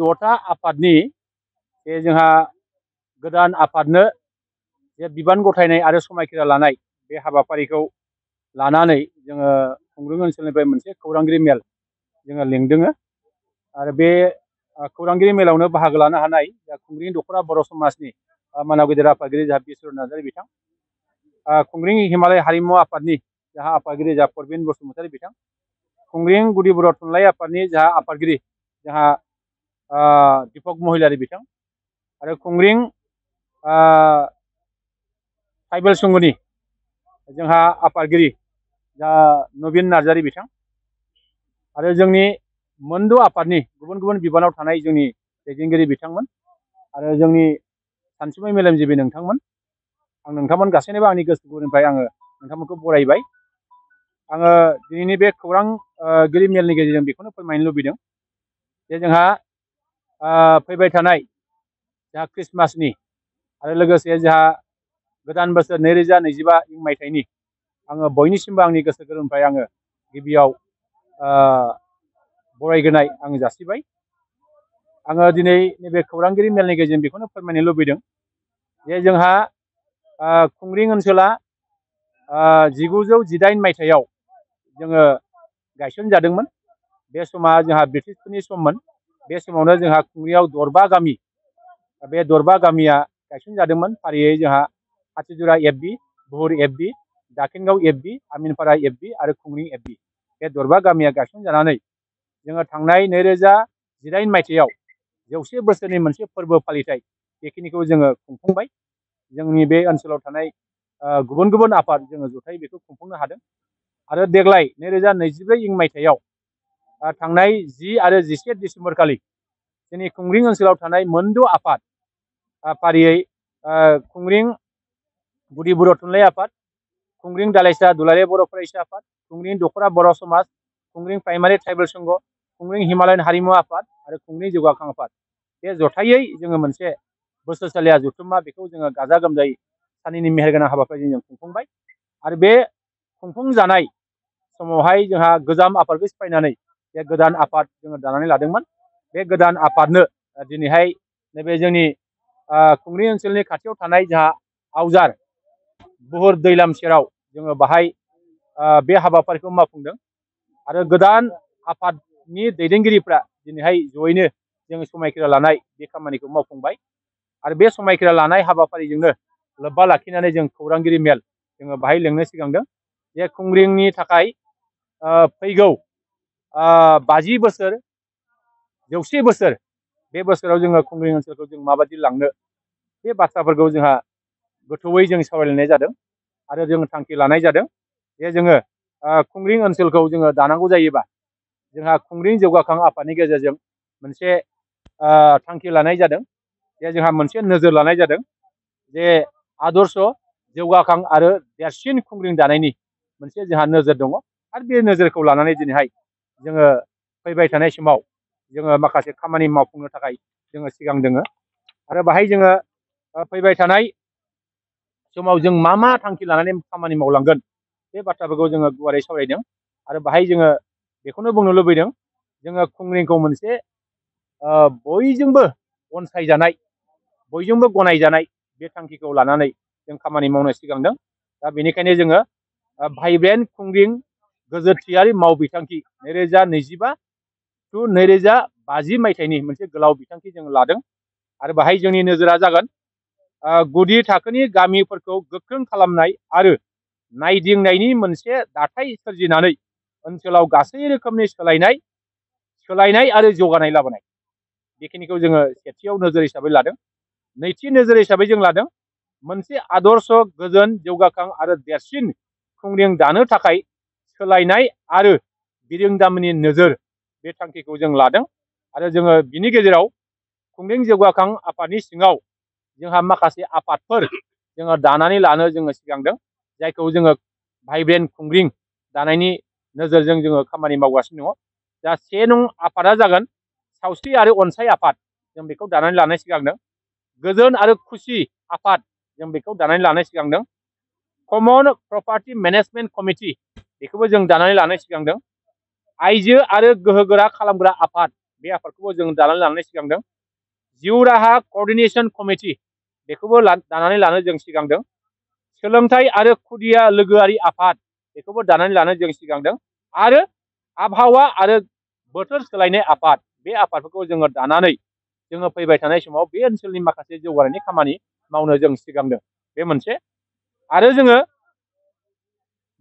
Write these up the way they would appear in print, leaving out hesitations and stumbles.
द'था आफादनि जे जोंहा गोदान आफादनो जे बिबान गथायनाय आरो समायखिरा लानाय बे हाबाफारिखौ लानानै जोङो खुंग्रिं ओनसोलनिफ्राय मोनसे खौरांगिरि मेल जोङो लिंदों आरो बे खौरांगिरि मेलावनो बाहागो लानो हानाय खुंग्रिं दख'रा बर' समाजनि मानाव गेदेर आफादगिरि जाहा बिस्वर नार्जारि बिथां, खुंग्रिं हिमालय हारिमु आफादनि जाहा आफादगिरि जाहा परबिन बसुमतारी बिथां, खुंग्रिं गुदि बर' थुनलाइ आफादनि जाहा आफादगिरि जाहा दीपक महिलारी बिथां आरो खुंग्रिं ट्राइबेल संघनि जोंहा आफादगिरि जा नवीन नार्जारि बिथां आरो जोंनि मोनद' आफादनि गुबुन गुबुन बिबानाव थानाय जोंनि दैदेनगिरि बिथांमोन आरो जोंनि सानसुमै मेलेमजिबि नोंथांमोन, आं नोंथांमोन गासैनोबो आंनि गोसो गोरबोनिफ्राय आङो नोंथांमोनखौ बरायबाय। आङो दिनैनि बे खौरांगिरि मेलनि गेजेरजों बेखौनो फोरमायनो लुबैदों जे जोंहा फैबाय थानाय जोंहा ख्रिस्टमासनि आरो लोगोसे जोंहा गोदान बोसोर 2025 मायथाइनि आङो बयनिसिमबो आंनि गोसो गोरबोनिफ्राय आङो गिबियाव बरायग्रोनाय आं जासिबाय। आङो दिनै नैबे खौरांगिरि मेलनि गेजेरजों बेखौनो फोरमायनो लुबैदों जे जोंहा खुंग्रिं ओनसोला 1918 मायथाइयाव जोङो गायसनजादोंमोन। बे समा जोंहा ब्रिटिशफोरनि सममोन। बे समावनो जोंहा खुंग्रियाव दरबा गामि, बे दरबा गामिया गायसनजादोंमोन। फारियै जोंहा हाथिजुरा एफबि, बुहुर एफबि, दाखिनगाव एफबि, आमिनपारा एफबि आरो खुंग्रिं एफबि, बे दरबा गामिया गायसनजानानै जोङो थांनाय 2018 मायथाइयाव 100 बोसोरनि मोनसे फोरबो फालिथाय बेखिनिखौ जोङो खुंफुंबाय। जोंनि बे ओनसोलाव थानाय गुबुन गुबुन आफाद जोङो जथायै बेखौ खुंफुंनो हादों आरो देग्लाय 2024 मायथाइयाव थांनाय 10 आरो 11 डिसेम्बर खालि जोंनि खुंग्रिं ओनसोलाव थानाय मोनद' आफाद फारियै खुंग्रिं गुदि बर' थुनलाइ आफाद, खुंग्रिं दालाइसा दुलाराय बर' फरायसा आफाद, खुंग्रिं दख'रा बर' समाज, खुंग्रिं प्राइमारि ट्राइबेल संघ, खुंग्रिं हिमालयान हारिमु आफाद आरो खुंग्रिं जौगाखां आफाद, बे जथायै जोङो मोनसे बोसोरसालिया जथुम्मा बेखौ जोङो गाजा गोमजायै सानैनि मेहेरगोनां हाबाफारिजों जों खुंफुंबाय आरो बे खुंफुंजानाय समावहाय जोंहा गोजाम आफादखौ सिफायनानै बे गोदान आफाद जोङो दानानै लादोंमोन। बे गोदान आफादनो दिनैहाय नैबे जोंनि खुंग्रिं ओनसोलनि खाथियाव थानाय जोंहा आवजार बुहुर दैलाम सेराव जोङो बाहाय बे हाबाफारिखौ मावफुंदों आरो गोदान आफादनि दैदेनगिरिफ्रा दिनैहाय जयैनो जोङो समायखिरा लानाय बे खामानिखौ मावफुंबाय आरो बे समायखिरा लानाय हाबाफारिजोंनो लोब्बा लाखिनानै जों खौरांगिरि मेल जोङो बाहाय लेंनो सिगांदों जे खुंग्रिंनि थाखाय फैगौ 50 बोसोर 100 बोसोर बे बोसोराव जोङो खुंग्रिं ओनसोलखौ जों माबायदि लांनो बे बाथ्राफोरखौ जोंहा गोथौयै जों सावरायलायनाय जादों आरो जों थांखि लानाय जादों जे जोङो खुंग्रिं ओनसोलखौ जोङो दानांगौ जायोबा जोंहा खुंग्रिं जौगाखां आफादनि गेजेरजों मोनसे थांखि लानाय जादों जे जोंहा मोनसे नोजोर लानाय जादों जे आदर्श जौगाखां आरो देरसिन खुंग्रिं दानायनि मोनसे जोंहा नोजोर दङ आरो बे नोजोरखौ लानानै दिनैहाय जोङो फैबाय थानाय समाव जोङो माखासे खामानि मावफुंनो थाखाय जोङो सिगां दोङो आरो बाहाय जोङो फैबाय थानाय समाव जों मा मा थांखि लानानै खामानि मावलांगोन बे बाथ्राफोरखौ जोङो गुवारै सावरायदों आरो बाहाय जोङो बेखौनो बुंनो लुबैदों जोङो खुंग्रिंखौ मोनसे बयजोंबो अनसायजानाय बयजोंबो गनायजानाय बे थांखिखौ लानानै जों खामानि मावनो सिगांदों। दा बेनिखायनो जोङो भाइब्रेन्ट खुंग्रिं गोजोरथियारि मावबिथांखि 2025 टु 2050 मायथाइनि मोनसे गोलाव बिथांखि जों लादों आरो बाहाय जोंनि नोजोरा जागोन गुदि थाखोनि गामिफोरखौ गोख्रों खालामनाय आरो नायदिंनायनि मोनसे दाथाय सोरजिनानै ओनसोलाव गासै रोखोमनि सोलायनाय आरो जौगानाय लाबोनाय बेखिनिखौ जोङो सेथियाव नोजोर हिसाबै लादों। नैथि नोजोर हिसाबै जों लादों मोनसे आदर्श गोजोन जौगाखां आरो देरसिन खुंग्रिं दानो थाखाय सोलायनाय आरो बिरोंदामिननि नोजोर बे थांखिखौ जों लादों आरो जोङो बिनि गेजेराव खुंग्रिं जौगाखां आफादनि सिङाव जोंहा माखासे आफादफोर जोङो दानानै लानो जोङो सिगांदों जायखौ जोङो भाइब्रेन्ट खुंग्रिं दानायनि नोजोरजों जोङो खामानि मावगासिनो दङ। दा 1 नं आफादा जागोन सावस्रि आरो अनसाय आफाद जों बेखौ दानानै लानो सिगांदों। गोजोन आरो खुसि आफाद जों बेखौ दानानै लानो सिगांदों। कमन प्रपार्टि मेनेजमेन्ट कमिटि बेखौबो जों दानानै लानो सिगांदों। आइजो आरो गोहोगोरा खालामग्रा आफाद बे आफादखौबो जों दानानै लानो सिगांदों। जिउ राहा कअर्डिनेशन कमिटि बेखौबो दानानै लानो जों सिगांदों। सोलोंथाइ आरो खुदिया लोगोआरि आफाद बेखौबो दानानै लानो जों सिगांदों। आरो आबहावा आरो बोथोर सोलायनाय आफाद बे आफादफोरखौ जोङो दानानै जोङो फैबाय थानाय समाव बे ओनसोलनि माखासे जौगानायनि खामानि मावनो जों सिगांदों। बे मोनसे। आरो जोङो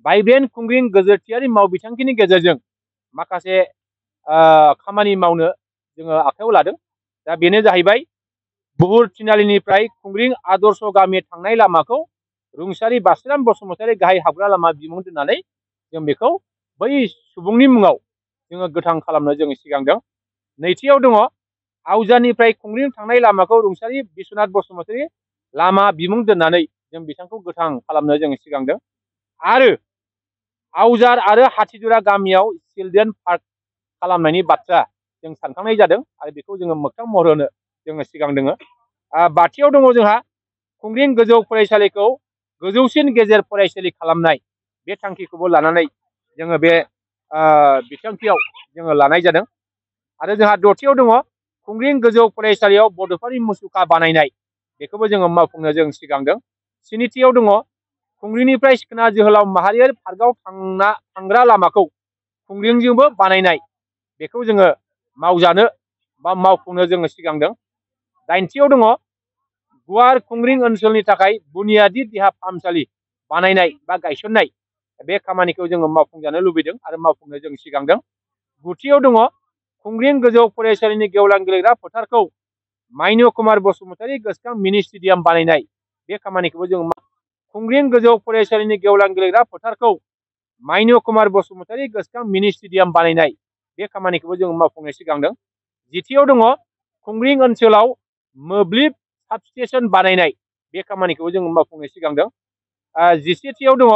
भाइब्रेन्ट खुंग्रिं गोजोरथियारि मावबिथांखिनि गेजेरजों माखासे खामानि मावनो जोङो आखायाव लादों। दा बेनो जाहैबाय बुहुर थिनालिनिफ्राय खुंग्रिं आदर्श गामि थांनाय लामाखौ रुंसारि बास्राम बसुमतारी गाहाय हाबग्रा लामा बिमुं दोननानै जों बेखौ बै सुबुंनि मुङाव जोङो गोथां खालामनो जों सिगांदों। नैथियाव दङ आवजानिफ्राय खुंग्रिं थांनाय लामाखौ रुंसारि बिश्वनाथ बसुमतारी लामा बिमुं दोननानै जों बिथांखौ गोथां खालामनो जों सिगांदों। आरो आवजार आरो हाथिजरा गामियाव चिल्ड्रेन पार्क खालामनायनि बाथ्रा जों सानखांनाय जादों आरो बेखौ जोङो मोगथां महर होनो जोङो सिगांदों। बाथियाव दङ जोंहा खुंग्रिं गोजौ फरायसालिखौ गोजौसिन गेजेर फरायसालि खालामनाय बे थांखिखौबो लानानै जोङो बे बिथांखियाव जोङो लानाय जादों। आरो जोंहा दथियाव दङ खुंग्रिं गोजौ फरायसालियाव बड'फानि मुसुखा बानायनाय बेखौबो जोङो मावफुंनो जों सिगांदों। स्निथियाव दङ खुंग्रिंनिफ्राय सिखोना जोहोलाव माहारियारि पार्कआव थांग्रा लामाखौ खुंग्रिंजोंबो बानायनाय बेखौ जोङो मावजानो बा मावफुंनो जोङो सिगांदों। दाइनथियाव दङ गुवार खुंग्रिं ओनसोलनि थाखाय बुनियादी देहा फाहामसालि बानायनाय बा गायसननाय बे खामानिखौ जोङो मावफुंजानो लुबैदों आरो मावफुंनो जों सिगांदों। गुथियाव दङ खुंग्रिं गोजौ फरायसालिनि गेवलां गेलेग्रा फोथारखौ माइनु कुमार बसुमतारी गोसोखां मिनि स्टेडियाम बानायनाय बे खामानिखौबो जों खुंग्रिं गोजौ फरायसालिनि गेवलां गेलेग्रा फोथारखौ माइनु कुमार बसुमतारी गोसोखां मिनि स्टेडियाम बानायनाय बे खामानिखौबो जों मावफुंनो सिगांदों। जिथियाव दङ खुंग्रिं ओनसोलाव मोब्लिब साबस्टेशन बानायनाय बे खामानिखौबो जों मावफुंनो सिगांदों। जिसेथियाव दङ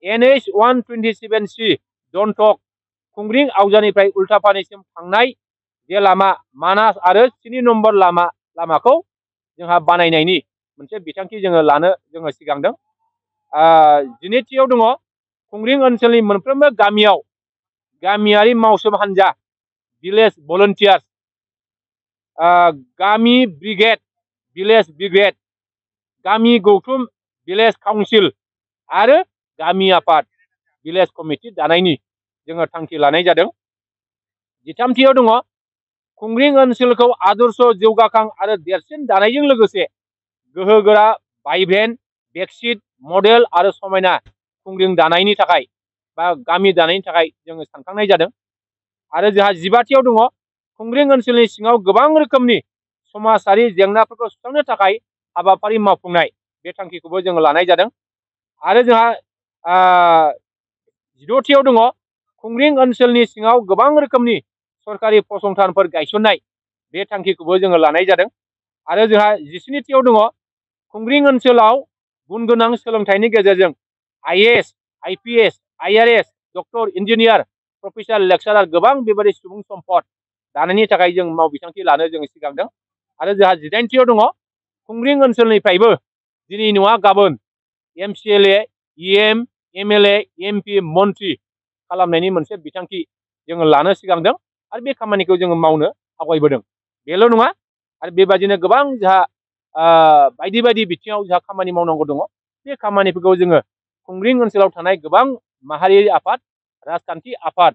NH 127C जन्थक खुंग्रिं आवजानिफ्राय उल्टापानिसिम थांनाय जे लामा मानास आरो 3 नम्बर लामाखौ जोंहा बानायनायनि मोनसे बिथांखि जोङो लानो जोङो सिगांदों। 12थियाव दङ खुंग्रिं ओनसोलनि मोनफ्रोमबो गामियाव गामियारि मावसोम हान्जा भिलेज भलन्टियार्स गामि ब्रिगेड भिलेज ब्रिगेड गामि गौथुम भिलेज काउन्सिल आरो गामि आफाद भिलेज कमिटि दानायनि जोङो थांखि लानाय जादों। 13थियाव दङ खुंग्रिं ओनसोलखौ आदर्श जौगाखां आरो देरसिन दानायजों लोगोसे गोहोगोरा भाइब्रेन्ट बेकसिट मडेल आरो समायना खुंग्रिं दानायनि थाखाय बा गामि दानायनि थाखाय जोङो सानखांनाय जादों। आरो जोंहा 15थियाव दङ खुंग्रिं ओनसोलनि सिङाव गोबां रोखोमनि समाजारि जेंनाफोरखौ सुस्रांनो थाखाय हाबाफारि मावफुंनाय बे थांखिखौबो जोङो लानाय जादों। आरो जोंहा 16थियाव दङ खुंग्रिं ओनसोलनि सिङाव गोबां रोखोमनि सरकारि फसंथानफोर गायसननाय बे थांखिखौबो जोङो लानाय जादों। आरो जोंहा 17थियाव दङ खुंग्रिं ओनसोलाव गुन गोनां सोलोंथाइनि गेजेरजों IAS IPS IRS doctor engineer professor lecturer गोबां बेबायदि सुबुं सम्पद दानायनि थाखाय जों मावबिथांखि लानो जों सिगांदों। आरो जोंहा 18थियाव दङ खुंग्रिं ओनसोलनिफ्रायबो दिनै नङा गाबोन MCLA EM MLA MP मन्त्रि खालामनायनि मोनसे बिथांखि जोङो लानो सिगांदों आरो बे खामानिखौ जोङो मावनो आवगायबोदों। बेल' नङा आरो बेबायदिनो गोबां जोंहा बायदि बायदि बिथिङाव जोंहा खामानि मावनांगौ दङ। बे खामानिफोरखौ जोङो खुंग्रिं ओनसोलाव थानाय गोबां माहारियारि आफाद राजखान्थि आफाद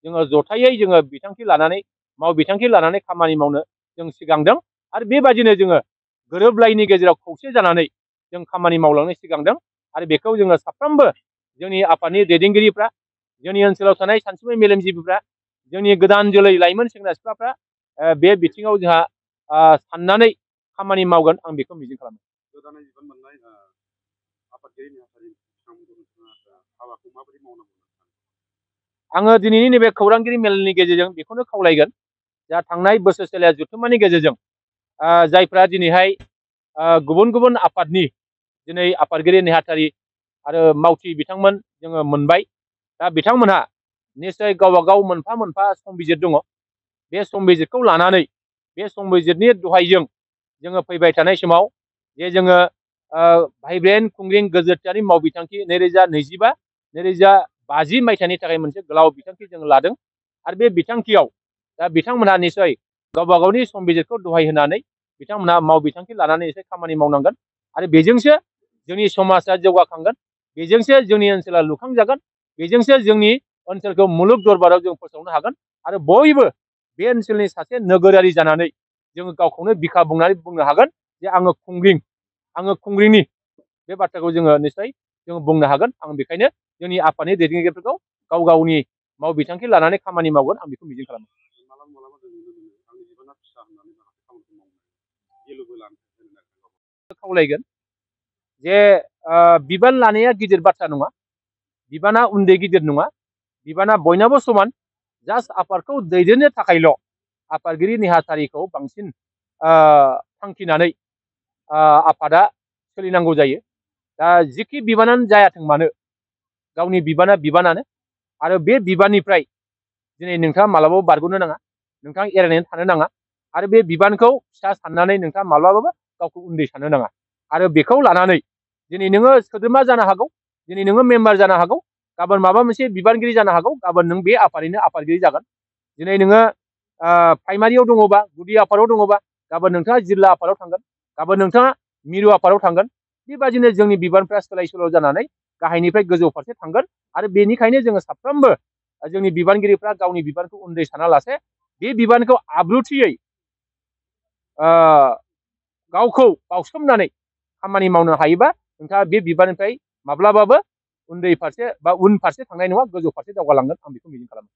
जोङो जथायै जोङो बिथांखि लानानै मावबिथांखि लानानै खामानि मावनो जों सिगांदों। आरो बेबायदिनो जोङो गोरोबलायनि गेजेराव खौसे जानानै जों खामानि मावलांनो सिगांदों। आरो बेखौ जोङो साफ्रोमबो जोंनि आफादनि दैदेनगिरिफ्रा जोंनि ओनसोलाव थानाय सानसुमै मेलेमजिबिफ्रा जोंनि गोदान जोलै लाइमोन सेंग्रा सिख्लाफ्रा बे बिथिङाव जोंहा साननानै खामानि मावगोन आं बेखौ मिजिं खालामो। गोदानै बिबान मोननाय आफादगिरि नेहाथारि हाबाखौ माबोरै मावनांगौ आङो दिनैनि नैबे खौरांगिरि मेलनि गेजेरजों बेखौनो खावलायगोन जा थांनाय बोसोरसेला जथुम्मानि गेजेरजों जायफ्रा दिनैहाय गुबुन गुबुन आफादनि दिनै आफादगिरि नेहाथारि आरो मावथि बिथांमोन जोङो मोनबाय। दा बिथांमोनहा निश्चय गावबा गाव मोनफा मोनफा संबिजिर दङ। बे संबिजिरखौ लानानै बे संबिजिरनि दहायजों जोङो फैबाय थानाय समाव जे जोङो भाइब्रेन्ट खुंग्रिं गोजोरथियारि मावबिथांखि 2025-2050 मायथाइनि थाखाय मोनसे गोलाव बिथांखि जों लादों। आरो बे बिथांखियाव दा बिथांमोनहा निसय गावबा गावनि संबिजिरखौ दहाय होनानै बिथांमोनहा मावबिथांखि लानानै एसे खामानि मावनांगोन आरो बेजोंसो जोंनि समाजा जौगाखांगोन बेजोंसो जोंनि ओनसोला लुखांजागोन बेजोंसो जोंनि ओनसोलखौ मुलुग दरबाराव जों फोसावनो हागोन आरो बयबो बे ओनसोलनि सासे नोगोरारि जानानै जोङो गावखौनो बिखा बुंनानै बुंनो हागोन जे आङो खुंग्रिनि बे बाथ्राखौ जोङो निसय जों बुंनो हागोन आं बेखायनो जोंनि आफादनि दैदेनगिरिफोरखौ गाव गावनि मावबिथांखि लानानै खामानि मावगोन आं बेखौ मिजिं खालामो खावलायगोन जे बिबान लानाया गिदिर बाथ्रा नङा बिबाना उन्दै गिदिर नङा बिबाना बयनाबो समान जास्ट आफादखौ दैदेननो थाखायल' आफादगिरि नेहाथारिखौ बांसिन थांखिनानै आफादा सोलिनांगौ जायो दा जिखि बिबानानो जायाथों मानो गावनि बिबाना बिबानानो आरो बे बिबाननिफ्राय दिनै नोंथाङा मालाबाबो बारग'नो नाङा नोंथाङा एरायनानै थानो नाङा आरो बे बिबानखौ फिसा साननानै नोंथाङा माब्लाबाबो गावखौ उन्दै साननो नाङा आरो बेखौ लानानै दिनै नोङो सोद्रोमा जानो हागौ दिनै नोङो मेम्बार जानो हागौ गाबोन माबा मोनसे बिबानगिरि जानो हागौ गाबोन नों बे आफादनिनो आफादगिरि जागोन दिनै नोङो प्राइमारियाव दङबा गुदि आफादाव दङबा गाबोन नोंथाङा जिल्ला आफादाव थांगोन गाबोन नोंथाङा मिरु आफादाव थांगोन बेबादिनो जोंनि बिबानफ्रा सोलाय सोल' जानानै गाहायनिफ्राय गोजौ फारसे थांगोन आरो बेनिखायनो जोङो साफ्रोमबो जोंनि बिबानगिरिफ्रा गावनि बिबानखौ उन्दै सानालासे बे बिबानखौ आब्रुथियै गावखौ बावसोमनानै खामानि मावनो हायोबा नोंथाङा बे बिबाननिफ्राय माब्लाबाबो उन्दै फारसे बा उन फारसे थांनाय नङा गोजौ फारसे दावगालांगोन आं बेखौ मिजिं खालामो